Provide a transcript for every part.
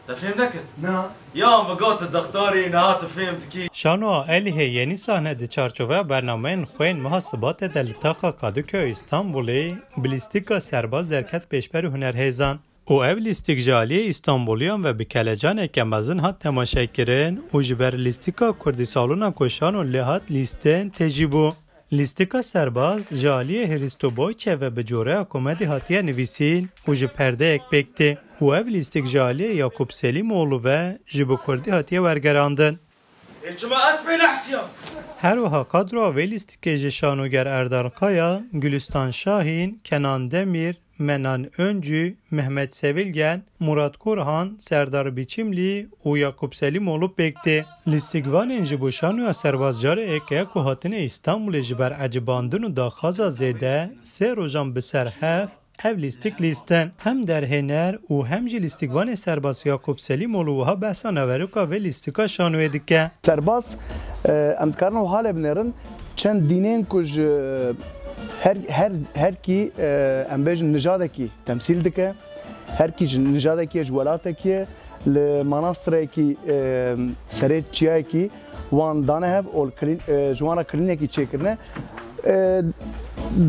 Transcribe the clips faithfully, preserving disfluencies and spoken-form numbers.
Te fêm nekir? Na. Ya min gotin dextarî, niha tu fêm dikî. Şanoya Elihê yenî sahne di çarçoveya bernameyên xwên meha Sibatê de li taxa Kadıköy Îstanbulê bi lîstika serbaz derket pêşberî hunerhêzan. Û ev lîstik ji aliyê Îstanbuliyan ve bi kelecaneke mezin hat temaşekirin û ji ber lîstika Kurdî Salona ku Şano lê hat lîstin tê jî bû. Lîstika serbaz ji aliyê Hristo Boyçe ve bi coreya komedî hatiye nivîsîn û ji perdeyek pêk tê û ev lîstik ji aliyê Yakup Selîmoğlu ve ji bi kurdî hatiye wergerandin. Ê çima ez pê nehsiyam? Her wiha kadroya vê lîstikê ji şanoger Erdal Kaya, Gülistan Şahîn, Kenan Demîr, Menan Öncü, Mehmet Sevilgen, Murat Korhan, Serdar Biçimli û Yakup Selîmoğlu pêk tê. Lîstikvanên ji bo şanoya serbaz careke ku hatine Îstanbulê ji ber ecibandin û daxwaza zêde sê rojan bi ser hev ev lîstik lîstin. Hem derhêner û hem jî lîstikvanê serbaz Yakup Selîmoğlu wiha behsa naveroka vê lîstika şanoyê dike. Serbaz, e, em dikarin wiha lê binêrin, çend dînên ku ji her, her, her kî, e, em bêjin nijadekî temsîl dike, her kî ji nijadekî ye, ji welatekî ye, li manastirêkî, e, serê çiyayekî wan dane hev û li kilîn-, e, ji wan re kilînekî çêkirine. E,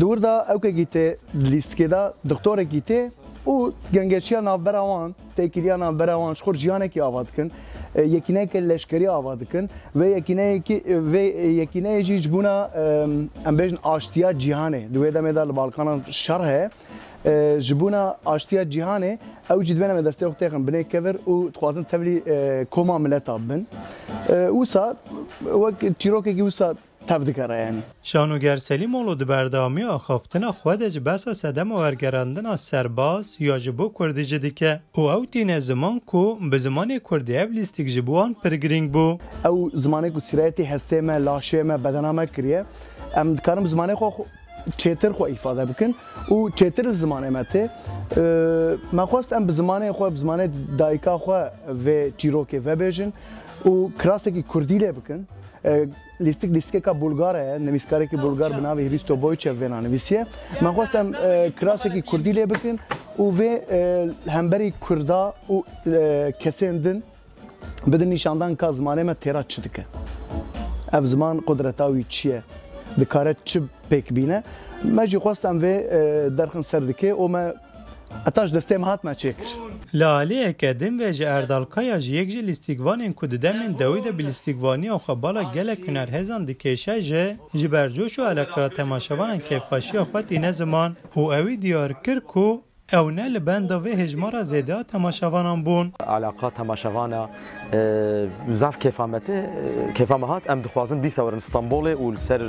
di wir de ewkekî tê, di lîstikê de doktorekî tê û gengeşiya navbera wan, têkiliya navbera wan ji xwe jiyanekî ava dikin. E, yekîneyeke leşkerî ava dikin. Vê yekîneyekî, vê yekîneyê jî ji bona, e, em bêjin aştiya cîhanê. Di wê demê de li Balkanan şer heye. E, ji bona aştiya cîhanê ew jî dibêne me destê xwe têxin binê kevir û dixwazin tevlî, e, koma mileta bibin. E, wisa wek çîrokekî wisa tev digere yanî. Şanoger Selîmoğlu di berdewamiya axaftina xwe de ji behsa sedema wergerandina serbaz ya ji bo kurdî jî dike û ew tîne ziman ku bi zimanê kurdî ev lîstik ji bo wan pir girîng bû. Ew zimanê ku sîrayetê hestê me, laşê me, bedena me kiriye. Em dikarin bi zimanê xwe xwe çêtir xwe îfade bikin û çêtir li zimanê me tê. Ee, me xwest em bi zimanê xwe, bi zimanê dayika xwe vê çîrokê vebêjin û kirasekî kurdî lê bikin. Ee, lîstik, lîstikeka bulgar heye, nivîskarekî bulgar bi navê Hristo Boyçev vêna nivîsiye. Me xwest em, e, kirasekî kurdî lê bikin û vê, e, hemberî kurda û, e, kesên din bidin nîşandan ka zimanê me têra çi dike. Ev ziman qudreta wî çi ye? Dikare çi pêk bîne? Me jî xwest em vê, e, derxin ser dikê û me heta ji destê me hat me çêkir. Li aliyeke din ve ji Erdal Kaya jî yek ji lîstikvanên ku di demên dawî de bi lîstikvaniya xwe bala gelek hunerhêzan dikêşe jî, ji ber coş û eleqeya temaşevanan kêfxweşiya xwe tîne ziman û ewî diyar kir ku ew ne li benda vê hejmara zêde ya temaşevanan bûn. Eleqa temaşevana, e, zaf kêfa me tê, e, kêfa me hat. Em dixwazin dîsa werin Stenbolê û li ser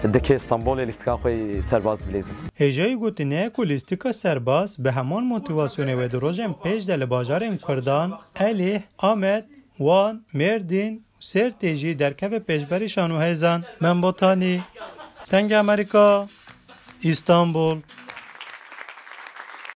dikê Stenbolê lîstika xwe yî serbaz bilêzin. Hêjayî gotinê ye ku lîstika serbaz bi heman motivasyonê wê di rojên pêş de li bajarên Kurdan, Elîh, Amed, Wan, Mêrdîn, Sêrtê jî derkeve pêşberî şanohêzan. Membotanî, Dengê Amerîka, Îstanbul.